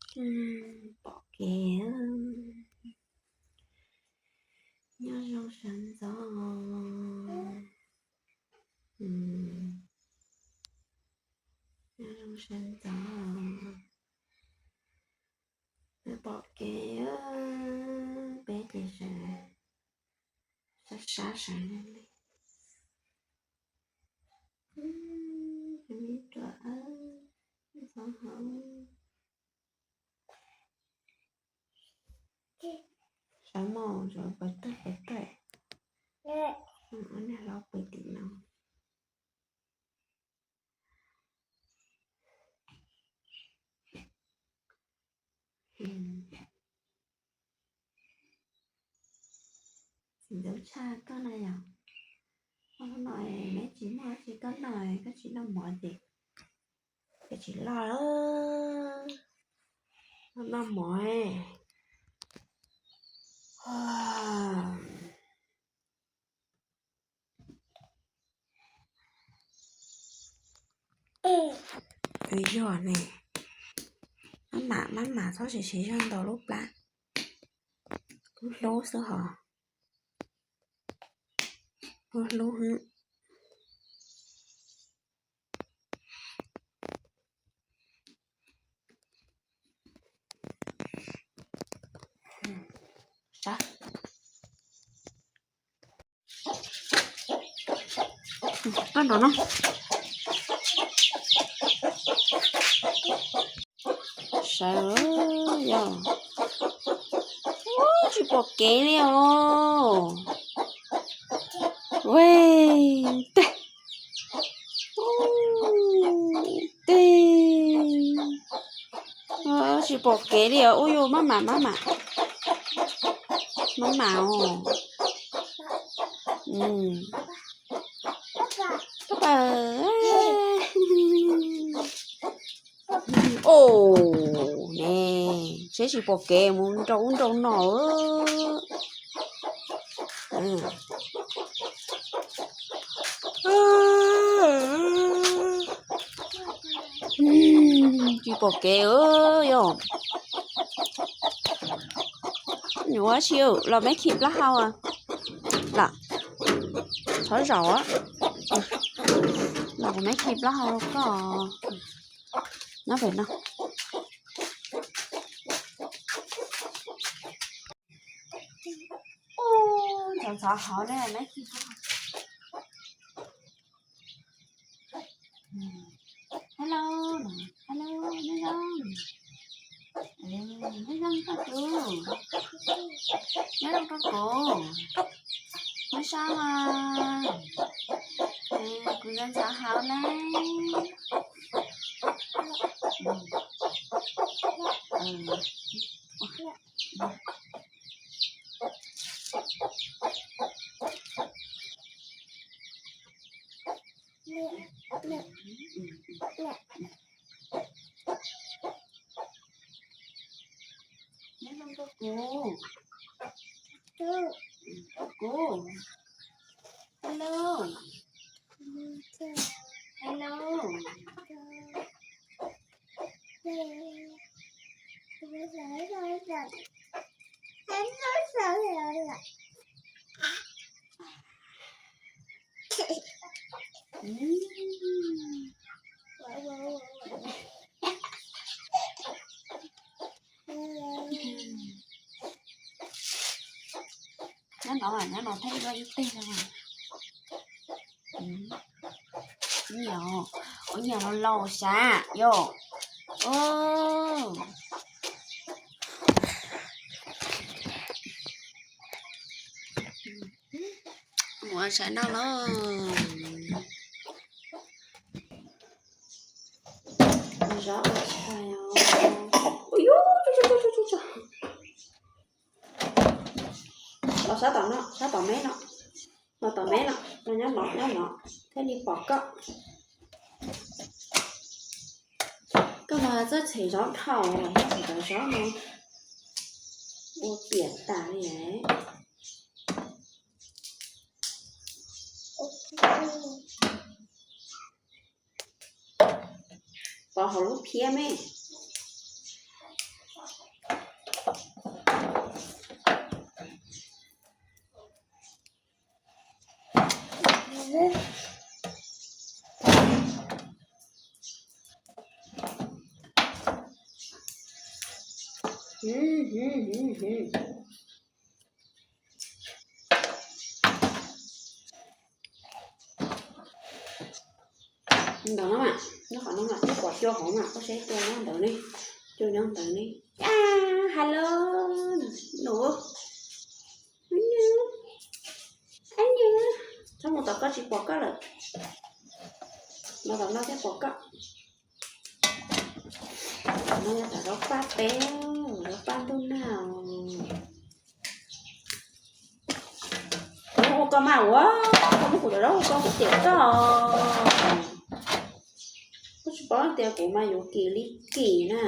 Pom kev, nyob zoo sawv ntxov. Nyob zoo sawv ntxov. Peb pom kev, peb ces sawv sab sab sawv li. Ib ruam ntxov hauv. Sawv mas sawv pawg tawg pawg tawg. Ob niag hlob pw tim no. Txiv ntxub tshaj koj na yom. Hnub no neb tsis muaj dab tsi koj noj, koj tsis noj mov ces koj tsis loj. Noj mov. Yog ne, maj mam maj mam txhob siv siv zog ntau lub plab, hlub hlub xwb hos, hlub hlub. Koj nrog no. Sawv yog, tsis pom kev li os. Ua, teg, teg, tsis pom kev li os. Ua yus maj mam maj mam, maj mam os. Pab pawg. Os, ne, seb tsis pom kev mus nrau ub nrau no. Tsis pom kev yog. Nyuam tsis los me khi plaub hau los, txhob zaum, los kuv me khi plaub hau rau koj. Nyob pem no. Ntxhov ntxhov hauv ne, me khi plaub hau. Hello, hello, nyob zoo. Nyob zoo koj tus. Nyob zoo koj kuv. Nyob zoo mas. Kuv ntxhov ntxhov hauv ne. Nyob zoo koj kuv. Koj kuv. Hello. Hello. Nyob no, nyob no thiab ib teg no. Ua nyuag laus laus xav yom. Mus ua tshais noj lauj. Zov ua tshais os. Ua yus, los sab tom no, sab tom meb no. Los tom meb no, los nyob no, nyob no, thiaj li pom koj. Koj mas txawj tshem zov dhau, txhem cov zov no ua piam tas li. Pov hauv lub phiab me. Ntawd no mas, nyob qhov no mas, nyob pom cua hauv mas, koj saib cua nyob ntawd ne, cua nyob ntawd ne. A, hello, nus, a nus, txhob mus tom koj tsis pom koj lawm, los tom no thiaj pom koj. No yog tom zaub paj peb, zaub paj ntuj nag. Kuv hu koj mas ua, koj muab kuv cov zaub hu koj kuv cem koj. Koj tsis paub tias kuv mas yuav kim li kim na.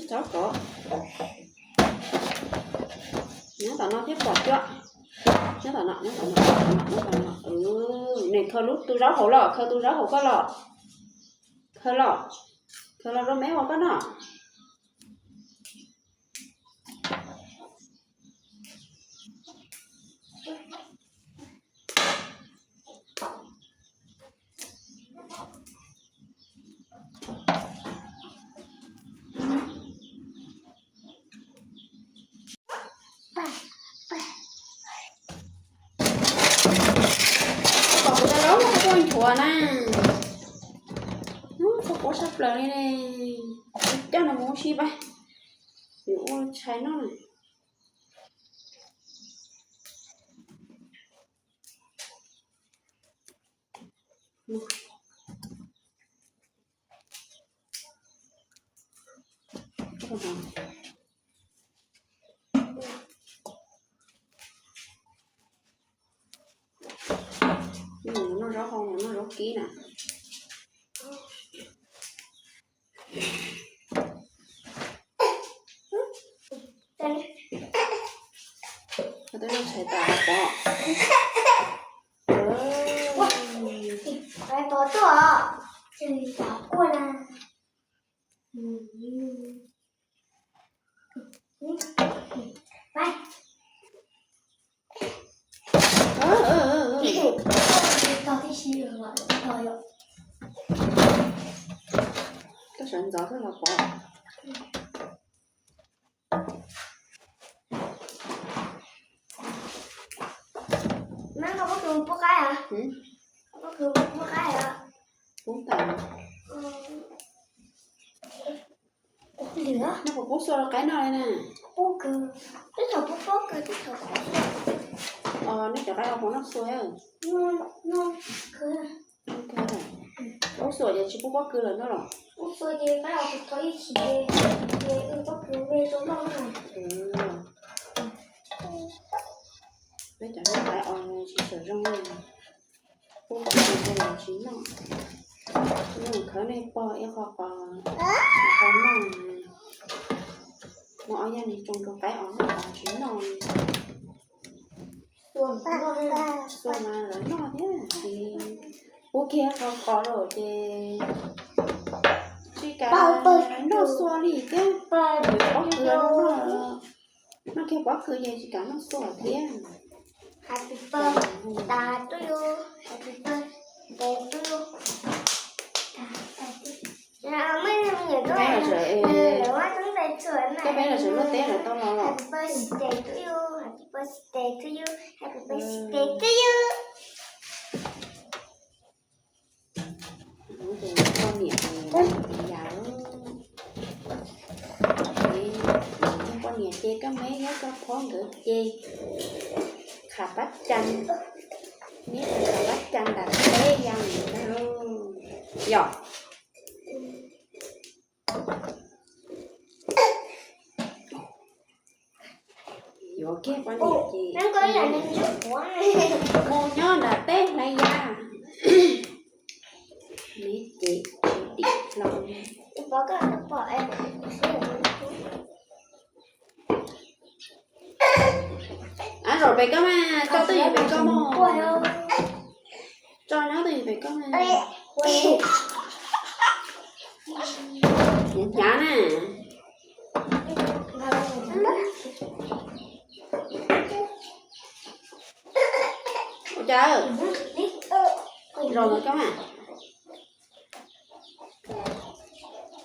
Txhob kov. Nyob tom no thiab pom cua. Nyob tom no, nyob tom no, nyob tom no, nyob tom no. Nws khaws lub tus zaub hauv los, khaws tus zaub hauv koj los. Khaws los, khaws los rau meb ua koj noj. Kom kuv cov zaub no koj nchuav na. Txhob quav sab plaws li ne. Coj nws mus ua si pab, yuav ua tshais noj na. Noj zaub hau, noj zaub kib na. Tej no tshais tas pov. Pov tuaj, kuaj na. Koj sawv ntxov koj los pov. Mab, koj pob kws pub qaib ah? Koj pob kws pub qaib ah? Pub tas. Nyob puas pub xua rau qaib noj li na? Pub kws, twb thaum pub pob kws twb thaum pub xua. Neb cov qaib ua puas noj xua? Pub xua ces tsis pub pob kws lawm no los? Pub xua ces qaib os tau ib chim ces, ces pob kws me rau noj. Peb cov qaib os tsis tshua zoo li. Pub pob kws los tsis noj. Noj khawv nej pog ib qho qos, qos noj. Muaj ob yam li tsoo rau qaib os noj os tsis noj. Xua mas lawv noj thiab ces pub kiag qos qos lawm ces tsis kav noj xua li thiab. Pob kws noj, noj kiag pob kws ces tsis kav noj xua thiab. Happy birthday to you, happy birthday to you. Koj peb los tseem luaj teb lawm tau los. Happy birthday to you, happy birthday to you, happy birthday to you. Poj niam yam, poj niam ces koj meb nyob koj phob nkawd ces qham pab cag, neb qham pab cag nram teb ya yom. Yuav kiag poj niam ces mus nyob nram teb hlais ya. Neb ces tsis dim hlo. Ab, zaum pem koj mas, coj twj ywm pem koj mog. Tso nyob tus pem koj na. Hnyav na. Ua cas?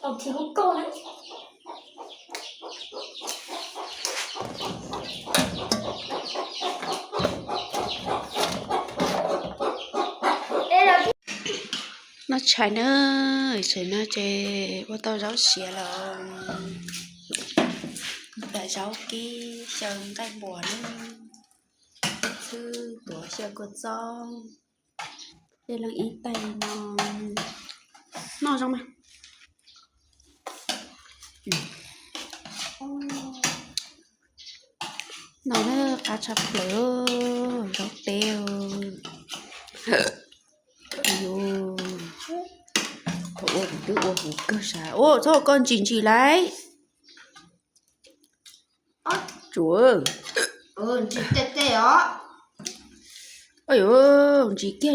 Zos ntawd koj mas. Noj tshais na, tshais no ces ua tau zaub siav los, tas zaub kib xyaw nqaij npuas na, xwb tuav xyaw kua txob, tej leej ib tais no, noj zoo mas. No na, qab tshaj plaws, zaub teb. Thaum ua kuv twb ua huv kawg sas. Ua txhob koj ntsim ntsim lauj. Tsuav. Ntsim kiag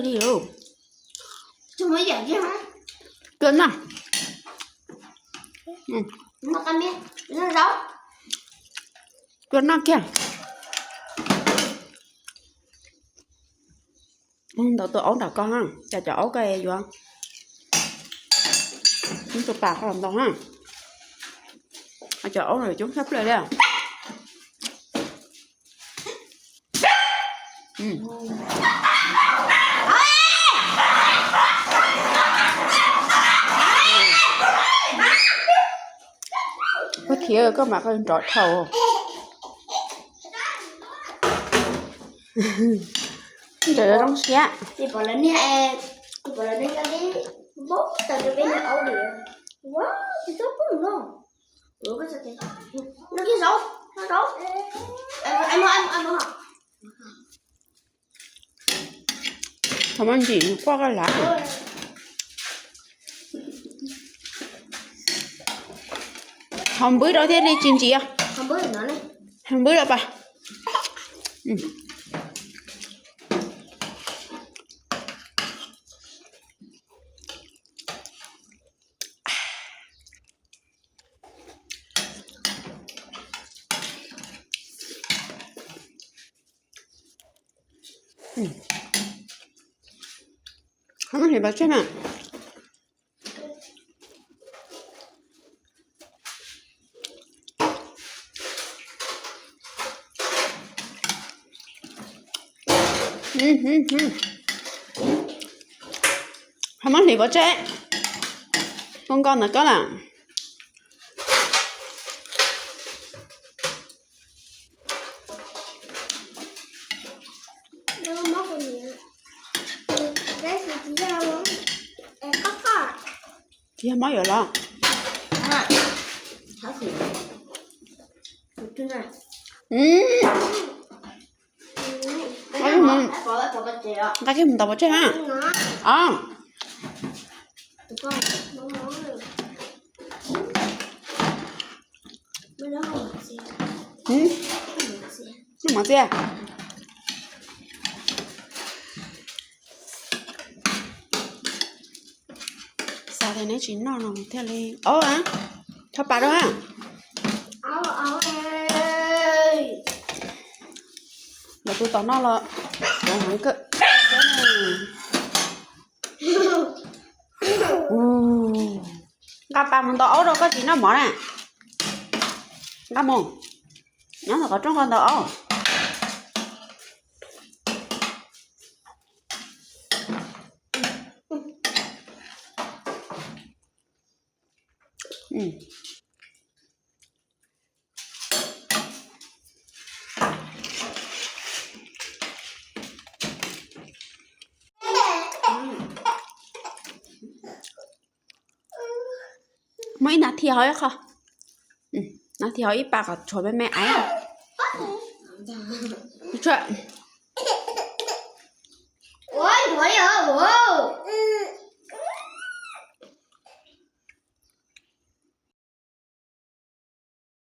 li os. Cua noj. Cua noj kiag. Ntau tus aub nram koj, cas cov aub koj yuav tus pas qhov ntau na. Cov aub no coob tshaj plaws li. Koj khiav koj mam nrov dhau. Ntawm zoo siab. Qhov muaj ntsim quaj koj lav. Qhov npwb rau thiaj li tsis ntsim. Qhov npwb rau pas. Qhov no hliv pov tseg na. Qhov no hliv pov tseg. Koj nkoj ntawm koj lawm. Tsis yog mob yuav los? Nqa kiag mus ntaus pov tseg na. Noj mov txias. Xav tias neb tsis noj no thiaj li ob a, tho pas rau a. Los tus tom no los heev kawg. Nqa pas mus ntaus aub rau, koj tsis noj mov na. Nqa mus, nyob ntawm qhov rooj koj ntaus aub. Muab ib nas thi hauv ib qho, nas thi hauv ib pas kom tshuav me me aiv.